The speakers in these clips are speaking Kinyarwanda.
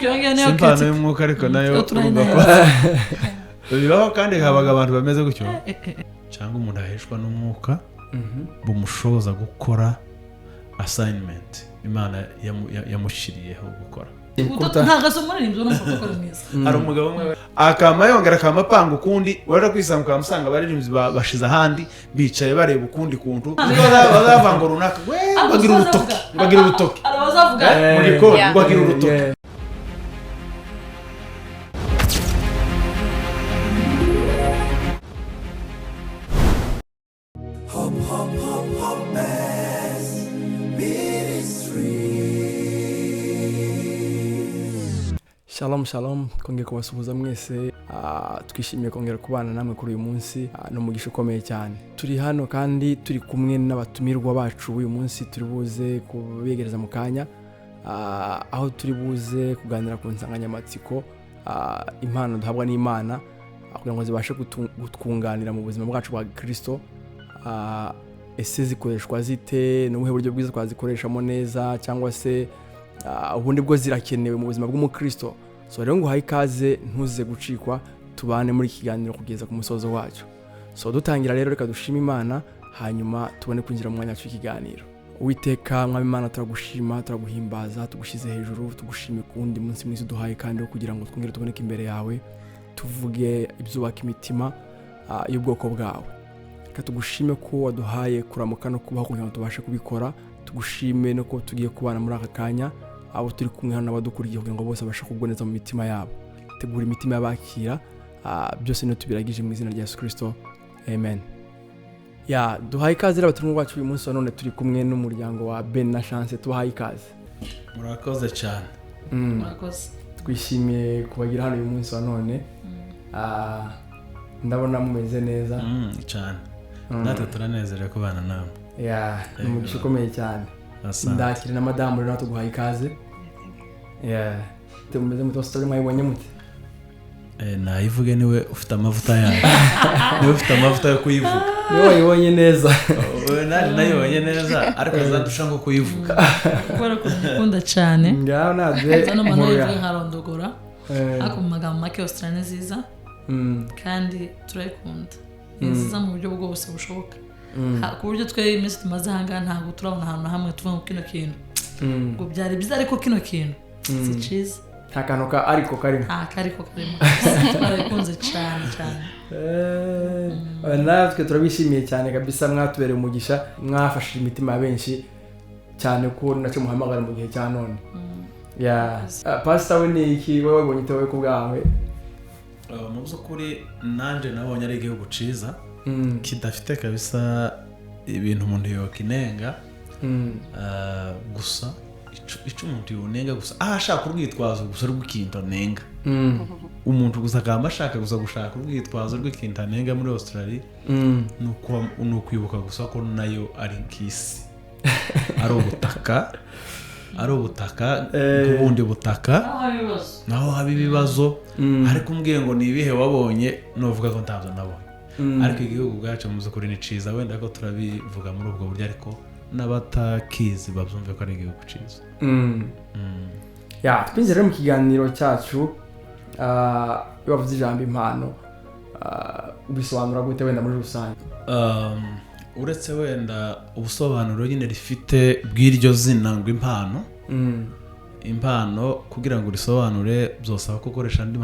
Si impano y'umwuka ariko nayo urumva ko bibaho, kandi habaga abantu bameze gutyo. Cyangwa umuntu aheshwa n'umwuka bumushoboza gukora assignment Imana yamushyiriyeho gukora. Ntabwo asoma umuririmbyi ubona ko ari mwiza. Hari umugabo umwe akama yongera akama apanga ukundi, waje kwisanga ukamusanga abaririmbyi bashize ahandi bicaye bareba ukundi kuntu bazavanga runaka, we ngo agira urutoki, ngo agira urutoki hari abazavuga mu gikoni, ngo agira urutoki. Shalom shalom, twongeye kubasuhuza mwese. Twishimiye kongera kubana namwe kuri uyu munsi. Ni umugisha ukomeye cyane. Turi hano kandi turi kumwe n'abatumirwa bacu uyu munsi, turi buze kubegereza mu kanya, aho turi buze kuganira ku nsanganyamatsiko, impano duhabwa n'Imana, kugira ngo zibashe kutwunganira mu buzima bwacu bwa Kristo. Ese zikoreshwa zite? Ni ubuhe buryo bwiza twazikoreshamo neza, cyangwa se ubundi bwo zirakenewe mu buzima bw'umukristo? So rero nguhaye ikaze, ntuze gucikwa, tubane muri iki kiganiro kugeza ku musozo wacyo. So dutangira rero, reka dushime Imana, hanyuma tubone kwinjira mu mwanya wacu w'ikiganiro. Uwiteka Mwami Imana, turagushima, turaguhimbaza, tugushyize hejuru, tugushime ku wundi munsi mwiza uduhaye kandi wo kugira ngo twongere tuboneke imbere yawe, tuvuge ibyubaka imitima y'ubwoko bwawe. Reka tugushime ko waduhaye kuramuka no kubaho kugira ngo tubashe kubikora. Tugushime no ko tugiye kubana muri aka kanya, abo turi kumwe hano n'abadukuriye, kugira ngo bose babashe kuboneza mu mitima yabo. Tegura imitima y'abakira, byose niyo tubiragije mu izina rya Yesu Kristo, amen. Ya, duhaye ikaze rero abatumirwa bacu uyu munsi wa none. Turi kumwe n'umuryango wa Ben na Chance, tubahaye ikaze. Murakoze cyane. Murakoze. Twishimiye kubagira hano uyu munsi wa none. Ndabona mumeze neza. Cyane, natwe turanezerewe kubana nawe. Ya, ni umugisha ukomeye cyane. Asante. Ndakira na madamu rero, tuguhaye ikaze. Yeah. Mumeze mute? Australia mwayibonye mute? Nayivuge, niwe ufite amavuta yayo, niwe ufite amavuta yo kuyivuga. Niwe wayibonye neza. Nanjye nayibonye neza, ariko azandusha nko kuyivuga. Kubera ko dukunda cyane. Ngaho nabye nza no inkuru nayivuge ya nkarondogora, ariko mu magambo make Australia ni nziza kandi turayikunda, ni nziza mu buryo bwose bushoboka, ku buryo twe iminsi tumaze ahangaha ntabwo turabona ahantu na hamwe tuvuga ngo kino kintu ngo byari byiza, ariko kino kintu si cyiza. Nta kantu ka ariko karimo. Nta kariko karimo, twarabikunze cyane cyane. Natwe turabishimiye cyane kabisa, mwatubereye umugisha, mwafashije imitima ya benshi cyane, ko nacyo muhamagara mu gihe cya none. Ya, pastor, we ni iki wowe wabonye ute wowe ku bwawe? Mu by'ukuri nanjye nabonye ari igihugu cyiza kidafite kabisa ibintu umuntu yokinenga. Gusa ico umuntu yonenga gusa, aho ashaka urwitwazo gusa rw'ikintu anenga, umuntu gusa akaba ashaka gusa gushaka urwitwazo rw'ikintu anenga muri Australia, ni ukwibuka gusa ko nayo ari nk'isi, ari ubutaka, ari ubutaka nk'ubundi butaka, aho hari ibibazo, naho haba ibibazo. Ariko umbwiye ngo ni ibihe wabonye, nuvuga ko ntabyo nabonye. Ariko igihugu ubwacu mu by'ukuri ni cyiza, wenda ko turabivuga muri ubwo buryo, ariko n'abatakizi babyumve ko ari igihugu cyiza. Ya, twinjira rero mu kiganiro cyacu. Iyo bavuze ijambo impano, ubisobanura gute wenda muri rusange? Uretse wenda ubusobanuro nyine rifite bw'iryo zina ngo impano, impano kugira ngo urisobanure byosaba ko ukoresha andi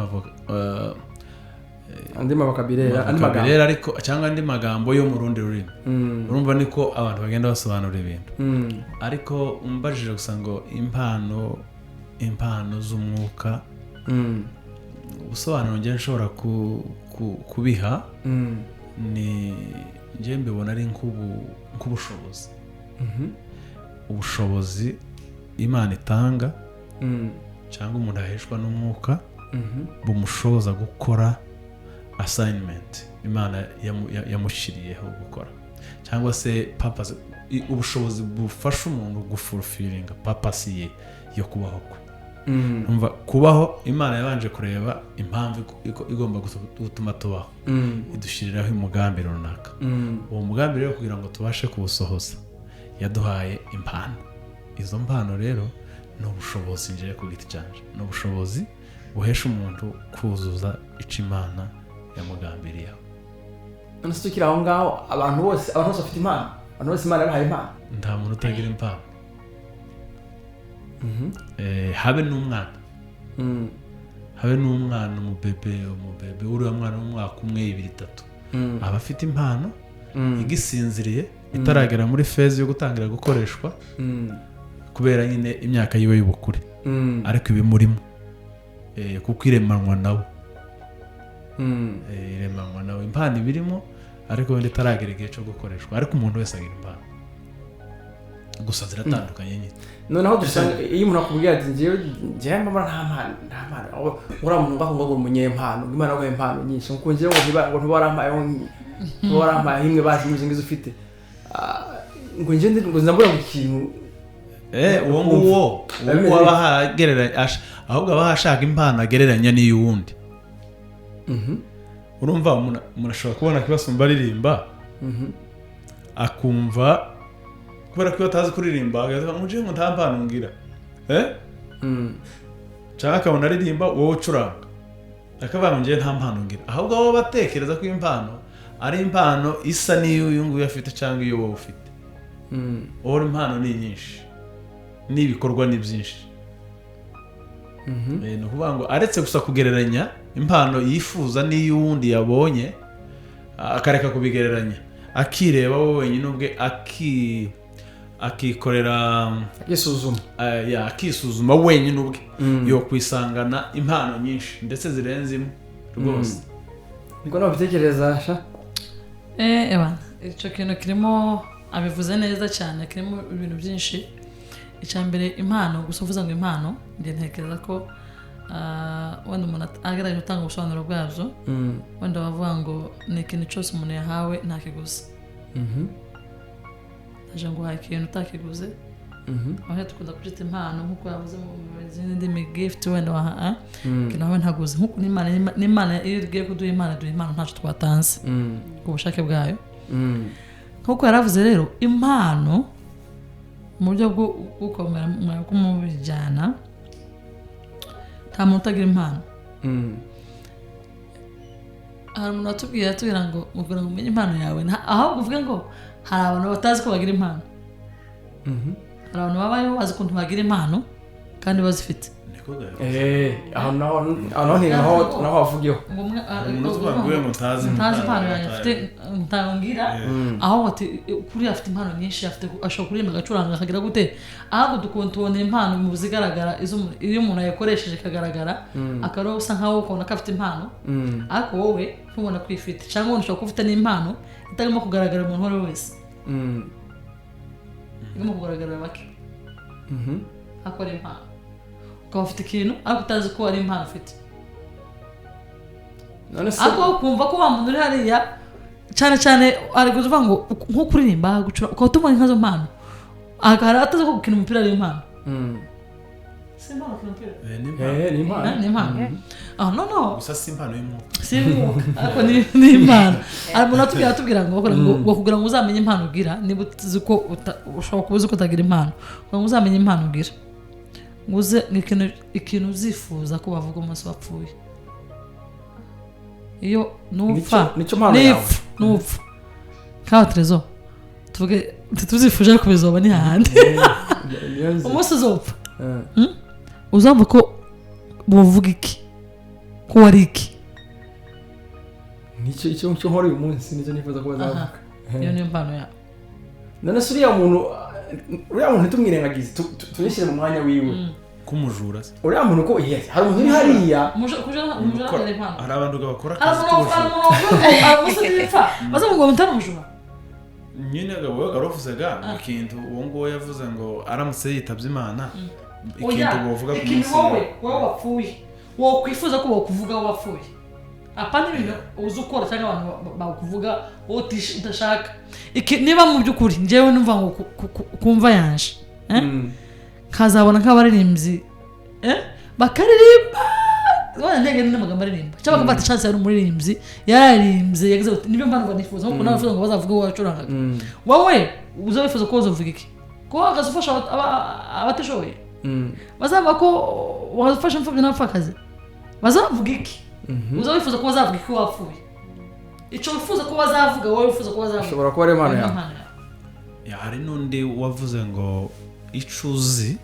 andi mavokabulere, andi magambo. Vocabulaire ariko, cyangwa andi magambo yo mu rundi rurimi. Urumva niko abantu bagenda basobanura ibintu. Ariko umbajije gusa ngo impano, impano z'umwuka, ubusobanuro njye nshobora kubiha ni njye mbibona ari nk'ubushobozi, ubushobozi Imana itanga cyangwa umuntu aheshwa n'umwuka bumushoboza gukora assignment Imana yamushyiriyeho gukora, cyangwa se purpose, ubushobozi bufasha umuntu gufulfillinga purpose ye yo kubaho kwe. Umva, kubaho Imana yabanje kureba impamvu igomba gutuma tubaho, idushyiriraho umugambi runaka. Uwo mugambi rero kugira ngo tubashe kuwusohoza, yaduhaye impano. Izo mpano rero Ni ubushobozi ngiye ku giti cyanjye, ni ubushobozi buhesha umuntu kuzuza icyo Imana yamugambiriyeho. None se tukiri aho ngaho, abantu bose bafite impano? Abantu bose Imana yabahaye impano? Nta muntu utagira impano, habe n'umwana, habe n'umwana, umubebe uriya mwana w'umwaka 1, 2, 3, aba afite impano igisinziriye, itaragera muri phase yo gutangira gukoreshwa kubera nyine imyaka yiwe y'ubukure, ariko ibimurimo, kuko iremanwa nawe. Iremanwa nawe, impano ibirimo, ariko wenda itaragera igihe cyo gukoreshwa. Ariko umuntu wese agira impano, gusa ziratandukanye nyine. Noneho dusanga iyo umuntu akubwira ati njyewe mbona nta mpano, uriya muntu ngo ngo umunyempano, ngo Imana yaguhaye impano nyinshi, ngo njyewe ngo ntiba warampaye imwe bazi izo ngizo ufite. Ngo njye ngo nzambura ngo ikintu. Uwo nguwo aba agereranya, ahubwo aba ashaka impano agereranya n'iy'uwundi. Urumva umuntu ashobora kubona Kibasumba aririmba, akumva kubera ko iyo atazi kuririmba agavuga ngo njyewe ngo nta mpano ngira, cyangwa akabona aririmba, wowe ucuranga, akavuga ngo njyewe nta mpano ngira. Ahubwo bo batekereza ko impano ari impano isa n'iyo uyu nguyu afite cyangwa iyo wowe ufite. Wowe impano ni nyinshi n'ibikorwa ni byinshi. Ni ukuvuga ngo aretse gusa kugereranya impano yifuza n'iy'uwundi yabonye, akareka kubigereranya, akireba we wenyine ubwe, akikorera akisuzuma. Ya, akisuzuma wenyine ubwe, yo kwisangana impano nyinshi ndetse zirenze imwe rwose. Niko nabitekereza sha. Ewana, icyo kintu kirimo, abivuze neza cyane, kirimo ibintu byinshi. Icya mbere, impano gusa, uvuze ngo impano, njye ntekereza ko wenda umuntu agerageje gutanga ubusobanuro bwabyo, wenda bavuga ngo ni ikintu cyose umuntu yahawe nta kiguzi. Aje ngo uhaye ikintu utakiguze. Aho dukunda kubyita impano, nk'uko yavuze mu zindi ndimi, gift, wenda waha ikintu wahawe ntaguze, nk'uko n'Imana iyo igiye kuduha impano, iduha impano ntacyo twatanze, ku bushake bwayo. Nk'uko yaravuze rero, impano mu buryo bwo gukomera kumubijyana, nta muntu utagira impano. Hari umuntu watubwiye, atubwira ngo kugira ngo umenye impano yawe, ahubwo uvuge ngo hari abantu batazi ko bagira impano. Hari abantu babayeho bazi ukuntu bagira impano kandi bazifite. Niko ga. Aho naho havugeho. Ngo umwe Umuntu uvuga ngo ngo ntazi ntazi impano yanjye afite, ntago ngira, aho ati kuri afite impano nyinshi, afite, ashobora kuririmba, agacuranga, akagira gute. Ahubwo dukunda tubona impano mu zigaragara, iyo umuntu ayikoresheje ikagaragara, akaba ariwe usa nkaho ukabona ko afite impano, ariko wowe ntubona ko uyifite, cyangwa wenda ushobora kuba ufite n'impano itarimo kugaragara umuntu uwo ari we wese, irimo kugaragarira bake, ariko ari impano. Ukaba ufite ikintu ariko utazi ko ari impano ufite. None se Ariko ukumva ko wa muntu uri hariya cyane cyane ari kuvuga ngo nko kuririmba, gucura, ukaba utubonye nk'izo mpano, hari atazi ko gukina umupira ari impano. Si impano gukina umupira? Ni impano. Ni impano. Ni impano. Ah, no. Gusa si impano y'umwuka. Si umwuka, ariko ni impano. Hari umuntu atubwira ngo kugira ngo uzamenye impano ugira, niba uzi ko ushobora kuba uzi ko utagira impano, kugira ngo uzamenye impano ugira, ngo uze ikintu uzifuza ko bavuga umunsi wapfuye, iyo nupfa. Nicyo mpano yawe. Nipfa, nupfa kawa Trezo, tuvuge ntituzifuje, ariko bizoba ni hahandi. Niyo nzi. Umunsi uzopfa, uzumva ko buvuga iki, ko wari iki. Nicyo icyo icyo nkora uyu munsi nicyo nifuza ko bazavuga. Iyo niyo mpano yawe. None se uriya muntu ntitumwirengagize, tunishyire mu mwanya wiwe. K'umujura se? Uriya muntu ko, yes, hari umuntu uri hariya. Umujura atari impano. Hari abantu bakora Hari akazi umuntu, hari k'ubujura. umuntu wavuga ngo umunsi nipfa bazavuga ngo mutari umujura. Nyine wowe waravuzaga ngo ikintu uwo nguwo yavuze ngo aramutse yitabye Imana, ikintu bavuga ku Ikintu munsi. wowe wapfuye wokwifuza ko bakuvuga wowe wapfuye, apana ibintu uzi ukora cyangwa abantu bakuvuga wowe udashaka. Niba mu by'ukuri njyewe numva ngo kumva yanje, eh? Nkazabona nk'abaririmbyi, bakaririmba, wenda ntege n'amagambo aririmba, cyangwa bakavuga ati Chance yari umuririmbyi, yararirimbye, yagize ati nibyo mpamvu nifuza, nkuko nawe wifuza ngo bazavuge wowe wacurangaga. Wowe uza wifuza ko uzavuga iki, ko wahagaze ufasha abatishoboye. Bazavuga ko wafashe imfubyi n'abapfakazi? Bazavuga iki? Uza wifuza ko bazavuga iki wapfuye? Icyo wifuza ko bazavuga, wowe wifuza ko bazavuga Ashobora kuba ari impano niyo yawe. Impano yawe. Ya, hari n'undi wavuze ngo icyo uzi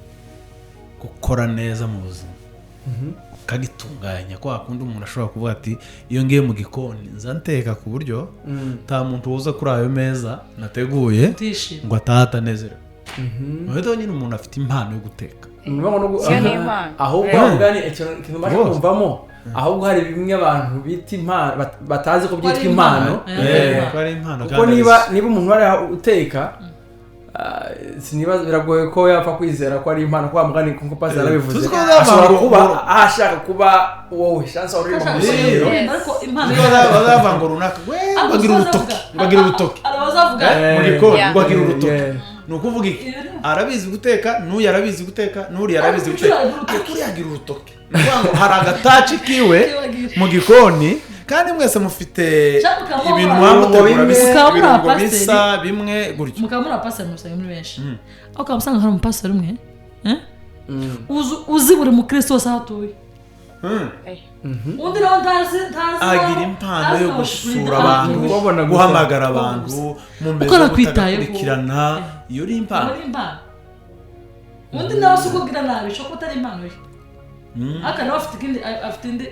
gukora neza mu buzima ukagitunganya, kwa kundi umuntu ashobora kuvuga ati: "Iyo ngiye mu gikoni nza nteka ku buryo nta muntu uza kuri ayo meza nateguye Utishimye. ngo atahe atanezerewe." Rero nyine umuntu afite impano yo guteka. Ni ukuvuga ngo no Iyo ni impano. Ahubwo mugani ikintu mbasha kumvamo, ahubwo hari bimwe abantu bita impano batazi ko Ko byitwa ari impano. impano. Ko ari impano Kuko kandi niba ari niba umuntu ari uteka, sinibaza, biragoye ko yapfa kwizera ko ari impano, kwa mugani kuko pastor yarabivuze. Tuzi ko bazava Ashobora kuba ashaka kuba wowe chance wari uri mu Ashaka rusengero. kuririmba, ariko impano Tuzi ko bazavuga ngo runaka we ngo agira urutoki, ngo agira urutoki Hari abazavuga mu gikoni, ngo agira urutoki. Ni ukuvuga iki? Arabizi guteka, n'uyu arabizi guteka, n'uriya arabizi Ariko guteka, uriya agira urutoki. Ariko uriya agira urutoki. Ni ukuvuga ngo hari agatouch kiwe Kiwe. mu gikoni, kandi mwese mufite Cyangwa mukaba ibintu muri- muba mutegura Bimwe. bisa, Mukaba muri ibirungo abapasiteri. bisa bimwe gutyo. Mukaba muri abapasiteri mu rusengero muri benshi, aho ukaba usanga hari umupasiteri umwe, eh? Uzi buri mukristo wese aho atuye. Undi nawe ntazi Agira impano ntazi yo aho gusura aho abantu, atuye. Kubabona gusa. Guhamagara abantu mu Uko mbezo, nakwitayeho. gutakurikirana, iyo uri impano. Ari impano. Undi nawe si ukubwira nabi, ishobora kuba atari impano ye, ariko nawe afite ikindi, afite indi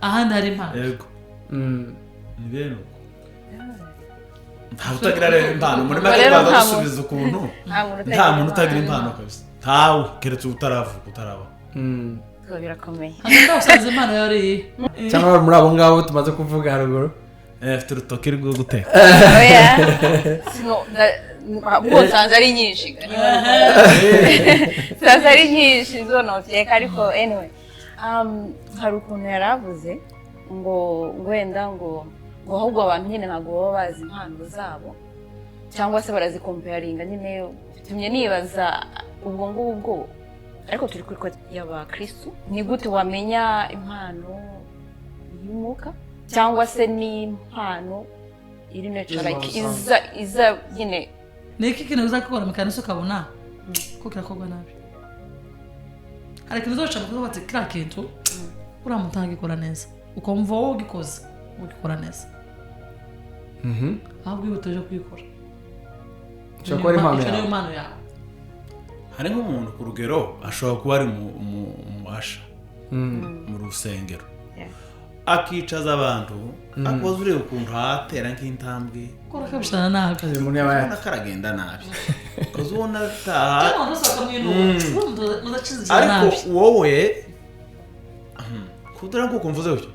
ahandi hari impano. Yego, ni bene uko. Ntawe utagira rero impano muri make. Rero Twaza nta dusubiza ukuntu Nta muntu nta muntu utagira impano kabisa, ntawe, keretse utaravuka, utarabaho. Ubwo birakomeye. Hanyuma usanze impano yawe ari iyihe? Cyangwa muri abo ngabo tumaze kuvuga haruguru. Afite urutoki rwo guteka. Oya. Ubwo nsanze ari nyinshi, nsanze ari nyinshi zo noteka, ariko anyway, hari ukuntu yari avuze ngo wenda ngo ahubwo abantu nyine ntabwo baba bazi impano zabo cyangwa se barazicomparinga. Nyine bitumye nibaza ubwo ngubwo, ariko turi kuri côté y'abakristu, ni gute wamenya impano y'umwuka cyangwa se n'impano iri natural, like iza nyine? Ni iki kintu uzakora mu kanisa ukabona ko kirakorwa nabi? Hari ikintu uzoca mukavuga ati: "Kiriya kintu uriya muntu ntagikora neza," ukumva wowe ugikoze ugikora neza, ahubwo iyo uje kuyikora Ishobora kuba ari impano Icyo niyo yawe. mpano yawe. Hari nk'umuntu, ku rugero, ashobora kuba ari mu usher mu rusengero, akicaza abantu, akoze ureba ukuntu hatera nk'intambwe, Ukora akabishana nabi. Umuntu yaba ubona ko aragenda nabi, ukoze ubona ataha. Cyangwa abantu bose bakamwinuba, mudacize Ariko nabi. wowe kudura nk'uko mvuze gutyo,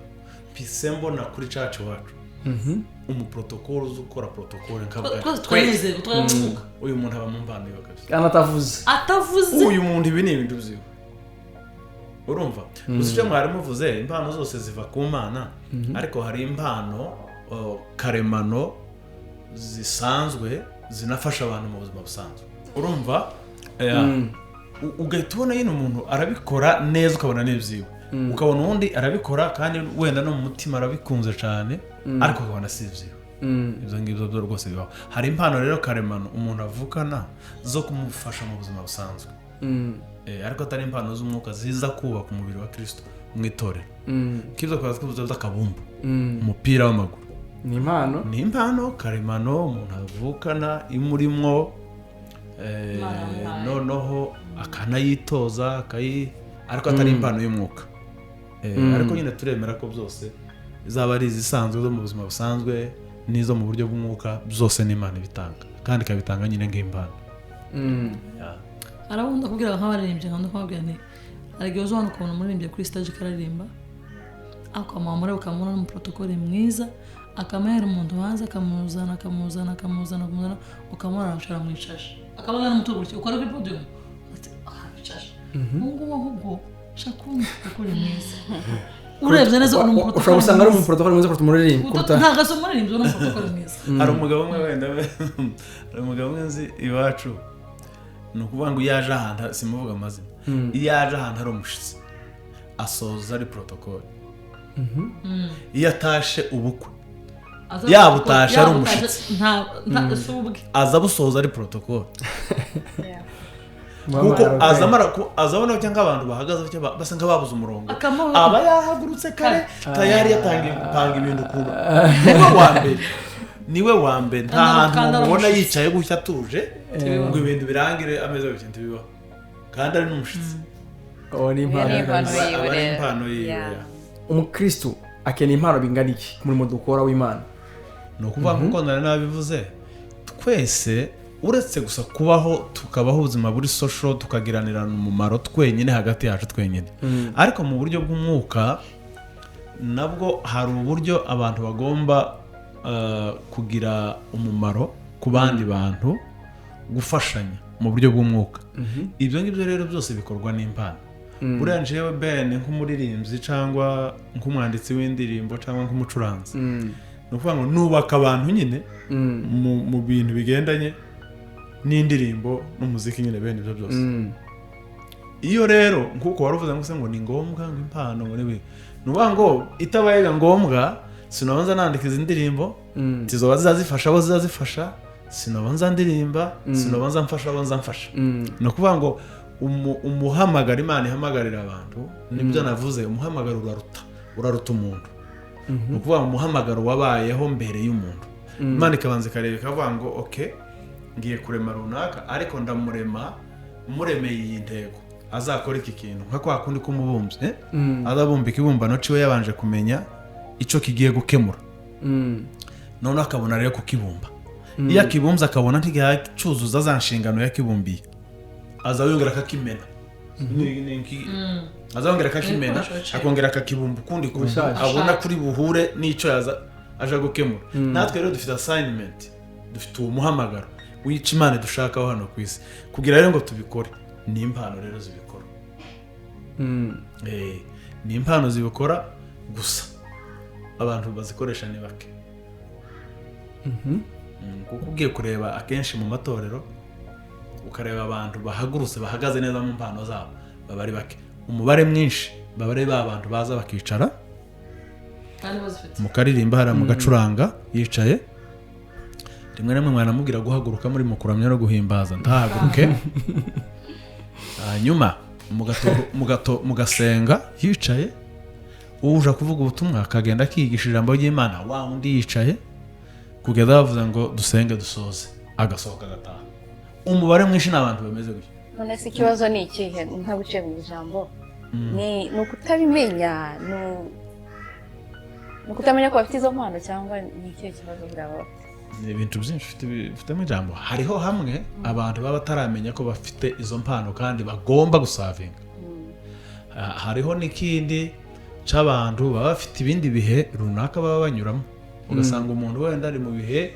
mpise mbona kuri church wacu umuprotocole uzi ukora protocole, nkavuga Twese nti, twanezerwa, twaramuka. Uyu muntu aba mu mpano yiwe kabisa. Kandi atavuze. Atavuze. Uyu muntu ibi ni ibintu byiwe, urumva? Gusa icyo mwari muvuze, impano zose ziva ku Mana, ariko hari impano karemano zisanzwe zinafasha abantu mu buzima busanzwe, urumva? Ugahita ubona nyine umuntu arabikora neza, ukabona n'ibyiwe, ukabona uwundi arabikora kandi wenda no mu mutima arabikunze cyane, ariko ukabona si ibyiwe. Ibyo ngibyo byo rwose bibaho. Hari impano rero karemano umuntu avukana zo kumufasha mu buzima busanzwe, ariko atari impano z'umwuka ziza kubaka umubiri wa Kirisito mu itorero, nk'ibyo twaba twavuze by'akabumbu, umupira w'amaguru. Ni impano. Ni impano karemano umuntu avukana imurimwo, Imana yamuhaye. Noneho akanayitoza ariko atari impano y'umwuka. Ariko nyine turemera ko byose zaba ari izisanzwe zo mu buzima busanzwe n'izo mu buryo bw'umwuka, byose n'Imana ibitanga kandi ikabitanga nyine nk'impano. Yeah. Arabunda kubwira nk'abaririmbyi, nkunda kubabwira nti: "Hari igihe uzabona ukuntu umuririmbyi kuri stage kararirimba, ariko wamureba ukamubona n'umuprotocole mwiza, akamuhera umuntu hanze, akamuzana, akamuzana, akamuzana, akamuzana, ukamubona aramucara mwicaje, akabona n'umutwe gutya ukora kuri podium, ati: 'Arabicaje ubu ngubu.' Ahubwo shaka umuprotocole mwiza, urebye neza uri umuprotocole Ushobora gusanga ari mwiza. Umuprotocole mwiza kuruta umuririmbyi, kuruta Ntabwo asa umuririmbyi, uri umuprotocole mwiza. Hari umugabo umwe wenda, hari umugabo umwe nzi iwacu, ni ukuvuga ngo iyo aje ahantu, simuvuga amazina, iyo aje ahantu hari umushyitsi asoza ari protocole. Iyo atashe ubukwe, yaba utashe ari Yaba umushyitsi. Nta si ubwe. Aza abusoza ari protocole. Kuko azabona cyangwa abantu bahagaze basa nk'ababuze umurongo, aba yahagurutse kare tayari yatangiye gupanga ibintu ukuntu. Niwe wa mbere nta hantu mubona yicaye gutya atuje ngo ibintu birangire ameze gutya, ntibibaho, kandi ari n'umushitsi. Ni impano yiwe. Umukristo akeneye impano bingana iki ku murimo dukora w'Imana? Ni ukuvuga nk'uko nari nabivuze, twese uretse gusa kubaho tukabaho ubuzima buri social, tukagiranirana umumaro twenyine hagati yacu twenyine, ariko mu buryo bw'umwuka nabwo hari uburyo abantu bagomba kugira umumaro ku bandi bantu, gufashanya mu buryo bw'umwuka. Ibyo ngibyo rero byose bikorwa n'impano. Buriya njyewe Ben nk'umuririmbyi cyangwa nk'umwanditsi w'indirimbo cyangwa nk'umucuranzi, ni ukuvuga ngo nubaka abantu nyine mu bintu bigendanye n'indirimbo n'umuziki nyine, bene ibyo byose. Iyo rero nk'uko wari uvuze ngo ni ngombwa ngo impano ngo ni ukuvuga ngo itabaye ngombwa sinabanza nandika izi ndirimbo, tizoba zizazifasha abo zizazifasha, sinabanza ndirimba, sinabanza mfasha abo nzamfasha. Ni ukuvuga ngo umuhamagara Imana ihamagarira abantu, nibyo navuze, umuhamagaro uraruta umuntu. Ni ukuvuga ngo umuhamagaro wabayeho mbere y'umuntu. Imana ikabanza ikareba ikavuga ngo okay, ngiye kurema runaka, ariko ndamurema muremeye iyi ntego, azakora iki kintu nka kwa kundi k'umubumbyi azabumbika ikibumbano ciwe yabanje kumenya icyo kigiye gukemura, none akabona rero kukibumba. Iyo akibumbye akabona ntigacuzuza za nshingano yakibumbiye, azayongera akakimena, azongera akakimena, akongera akakibumba ukundi kuntu abona kuri buhure n'icyo aje gukemura. Natwe rero dufite assignment, dufite uwo muhamagaro wica Imana dushakaho hano ku isi, kugira rero ngo tubikore. Ni impano rero zibikora, ni impano zibikora gusa abantu bazikoresha ni bake. Kuko ugiye kureba akenshi mu matorero ukareba abantu bahagurutse bahagaze neza mu mpano zabo baba ari bake. Umubare mwinshi baba ari ba bantu baza bakicara mukaririmba hariya mugacuranga yicaye, rimwe na rimwe mwanamubwira guhaguruka muri mukuramya no guhimbaza ntahaguruke, hanyuma mugasenga yicaye, uje kuvuga ubutumwa akagenda akigisha ijambo ry'Imana wa undi yicaye, kugeza bavuze ngo dusenge dusoze, agasohoka agataha. Umubare mwinshi n'abantu bameze gutyo. None se ikibazo ni ikihe? Ntaguciye mu ijambo, ni ukutabimenya, ni ukutamenya ko bafite izo mpano, cyangwa ni ikihe kibazo bwaba bafite? Ni ibintu byinshi bifitemo ijambo. Hariho hamwe abantu baba bataramenya ko bafite izo mpano kandi bagomba gusavinga. Hariho n'ikindi cy'abantu baba bafite ibindi bihe runaka baba banyuramo, ugasanga umuntu wenda ari mu bihe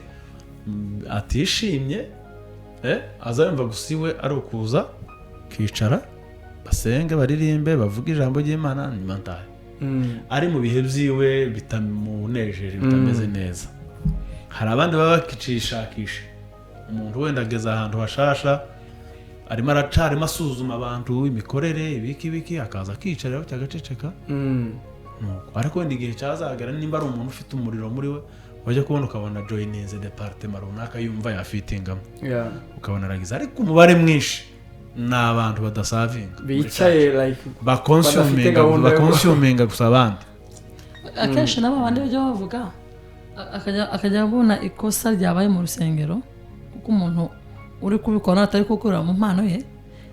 atishimye, azayumva gusa iwe ari ukuza kicara basenge baririmbe bavuge ijambo ry'Imana nyuma ntahe. Ari mu bihe byiwe bitamunejeje, bitameze neza. Hari abandi baba bakicishakisha, umuntu wenda ageze ahantu hashasha arimo aracarimo asuzuma abantu imikorere ibiki biki, akaza akicara agaceceka. Ariko wenda igihe cyazagera nimba ari umuntu ufite umuriro muri we, wajya kubona ukabona joininze departement runaka yumva yafitingamo, ukabona aragize. Ariko umubare mwinshi ni abantu badasavinga, bicaye like bakonsuminga gusa abandi. Akenshi nabo abandi bajya bavuga akajya abona ikosa ryabaye mu rusengero, kuko umuntu uri kubikora atari gukorera mu mpano ye,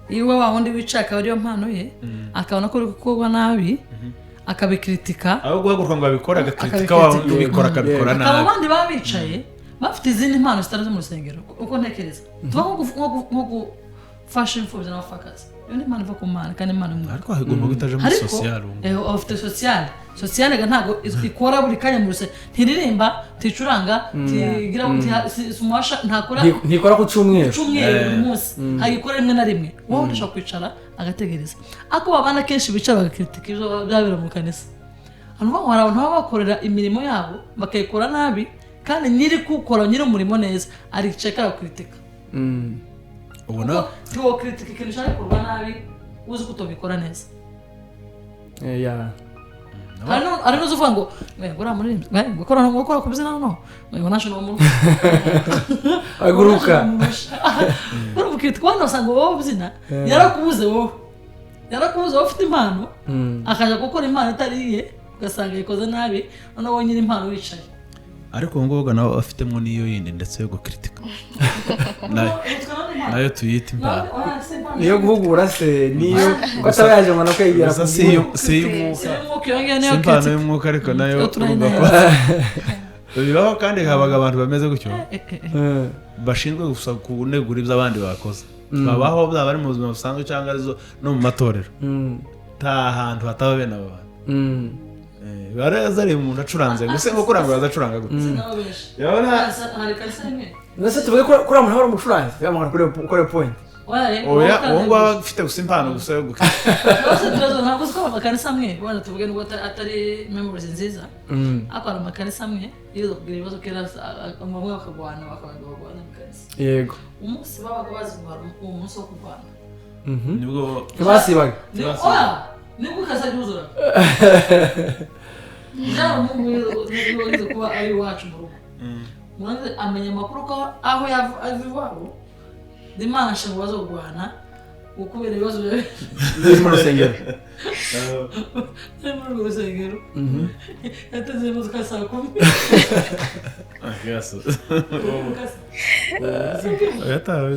iwe wa wundi wicaye akaba ariyo mpano ye, akabona ko uri gukorwa nabi akabikritika, aho guhaguruka ngo abikore agakritika wa wundi ubikora akabikora nabi. Abo bandi baba bicaye bafite izindi mpano zitari zo mu rusengero. Uko ntekereza tuba nko gufasha imfubyi n'abapfakazi, iyo ni impano iva ku Mana kandi impano imwe, ariko hagomba guhita muri social. Afite social ntabwo ikora buri kanya mu rusengero, ntiririmba, nticuranga, ntigira sumwasha, ntakora, ntikora ku cyumweru buri munsi, ayikora rimwe na rimwe. Wowe udashobora kwicara agategereza. Ariko babana kenshi bicara bagakritika ibyo byabera mu kanisa. Hano hari abantu baba bakorera imirimo yabo bakayikora nabi, kandi nyiri gukora nyiri umurimo neza aricaye akakritika. Ubona ntiwokritika ikintu ushaka gukorwa nabi uzi ko utobikora neza. Hari n'uzi uvuga ngo ngo uriya muririmbyi ngo ukora ngo ukora kubyina no ngo national mu Haguruka. Urumva ukitwa hano usanga wowe ubyina yarakubuze wowe yarakubuze wowe ufite impano akajya gukora impano itari iye, ugasanga yikoze nabi, noneho wowe nyiri impano wicaye. Ariko ubu ngubu nawe afitemo n'iyo yindi ndetse yo gukritika nayo tuyita impano. Niyo guhugura se, niyo ko ataba yaje ngo nakwegera. Gusa si iy'umwuka, si impano y'umwuka, ariko nayo urumva ko bibaho kandi habaga abantu bameze gutyo bashinzwe gusa kunegura ibyo abandi bakoze, babaho byaba ari mu buzima busanzwe cyangwa arizo no mu matorero, nta hantu hataba bene abo bantu. Baraza ari umuntu acuranze gusa ngo kurangura azacuranga gute. Nase tuvuge ko kuri umuntu ari umucuranzi yamara kuri point. Oya, uwo ngo afite gusa impano gusa yo gukina. Ntabwo uzi ko amakanisa amwe wenda tuvuge nubwo atari memories nziza, ariko hari amakanisa amwe yiza kugira ibibazo kera bamwe bakagwana bakagwana mu kanisa. Yego. Umunsi babaga bazi uwo munsi wo kurwana nibwo basibaga. Nibwo ukazajya uzura. Byaba umuhungu kuba ari iwacu mu rugo. Umuntu amenya amakuru ko aho yava iwabo dimanche ngo bazogwana ukubera ibibazo biri mu rusengero. Biri muri urwo rusengero. Yateze imodoka saa 10. Yatawe.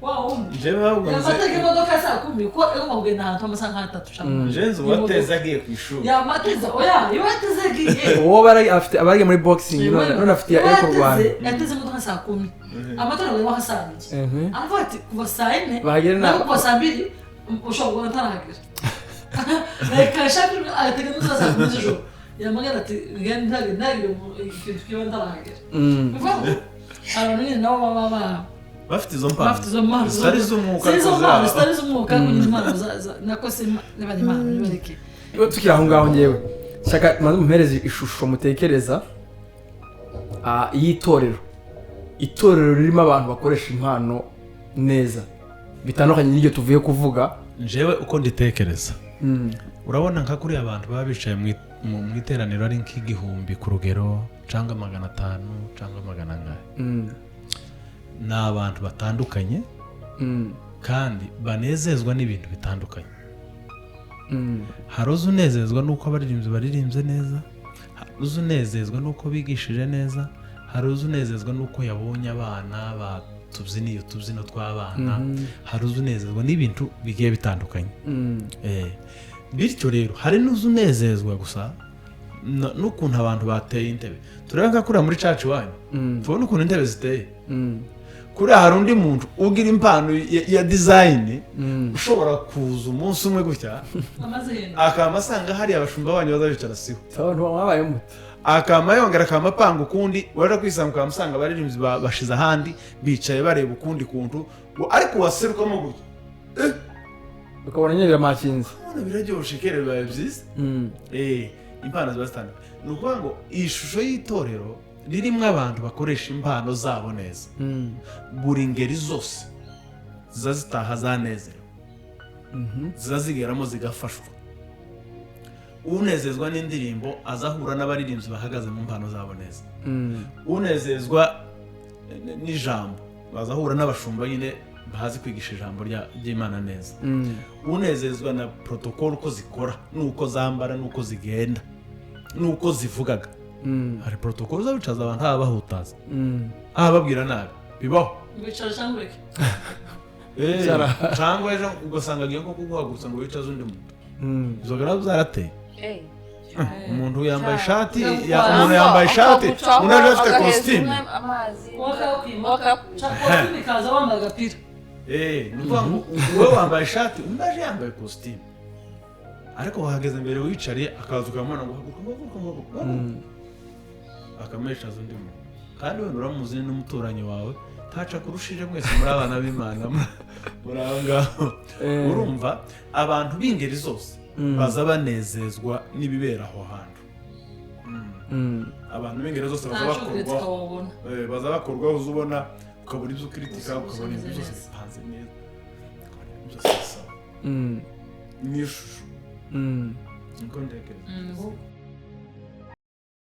Yamatega imodoka saa 10 kuko igomba kugenda ahantu amasaha nk'atatu cyangwa. Jenzi uwateze agiye ku ishuri. Yamateze oya, iwateze agiye. Uwo bari afite abari muri boxing none afite yo kurwana. Yateze imodoka saa 10. Amatora ngo saa 2. Aravuga ati kuva saa 4 bahagera na kuva saa 2 ushobora kuba ntarahagera. Reka shaka agatega imodoka saa 10 z'ijoro. Yamagana ati ngenda ntagira ikintu kiba ntarahagera. Bivuga ngo abantu nyine nabo baba bafite izo mpano zitari z'umwuka, zitari z'umwuka kugira impano nako se niba impano nibareke. Tukiri aho ngaho ngewe shaka maze mumpereze ishusho mutekereza y'itorero, itorero ririmo abantu bakoresha impano neza bitandukanye n'iryo tuvuye kuvuga. Njewe uko nditekereza, urabona nka kuri abantu baba bicaye mu iteraniro ari nk'igihumbi ku rugero cyangwa 500 cyangwa 400, ni abantu batandukanye kandi banezezwa n'ibintu bitandukanye. Hari unezezwa n'uko abaririmbyi baririmbye neza, hari unezezwa n'uko bigishije neza, hari unezezwa n'uko yabonye abana batubyiniye utubyino tw'abana, hari unezezwa n'ibintu bigiye bitandukanye. Bityo rero hari n'uzunezezwa gusa n'ukuntu abantu bateye intebe. Turebe nka kuriya muri church wanyu, tubone ukuntu intebe ziteye. Kuriya hari undi muntu ugira impano ya design ushobora kuza umunsi umwe gutya akama asanga hari abashumba banyu bazabicara siho, akama yongera akama apanga ukundi, wari kwisanga ukamusanga abaririmbyi bashize ahandi bicaye bareba ukundi kuntu, ariko waserukamo gutya ukabona nyine biramakinze, ubona biraryoshe kera bibaye byiza. Impano ziba zitandukanye. Ni ukuvuga ngo iyi shusho y'itorero ririmo abantu bakoresha impano zabo neza, buri ngeri zose ziza zitaha zanezerewe, ziza zigeramo zigafashwa. Unezezwa n'indirimbo azahura n'abaririmbyi bahagaze mu mpano zabo neza, unezezwa n'ijambo azahura n'abashumba nyine bazi kwigisha ijambo ry'Imana neza, unezezwa na protocol uko zikora n'uko zambara n'uko zigenda n'uko zivugaga. Hari protocol zabicaza abantu abahutaza ababwira nabi bibaho wicara cyangwa ureke cyangwa ejo ugasanga agiye nko kuguhagurutsa ngo wicaze undi muntu. Izo garabu zarateye. Umuntu yambaye ishati, umuntu yambaye ishati, umuntu aje afite costume ikaza wambaye agapira. Ni ukuvuga ngo wowe wambaye ishati, undi aje yambaye costume, ariko wahageze mbere wicariye akaza ukamubona ngo haguruka akamwicaza undi muntu, kandi wenda uramuzi n'umuturanyi wawe taca kurushije mwese muri abana b'Imana muri aho ngaho. Urumva abantu b'ingeri zose baza banezezwa n'ibibera aho hantu. Abantu b'ingeri zose baza bakorwaho, baza bakorwaho, uzubona ukabona ibyo ukritika, ukabona ibyo byose bipanze neza, ukabona ibyo byose bisa. Ni ishusho Niko ntekereza.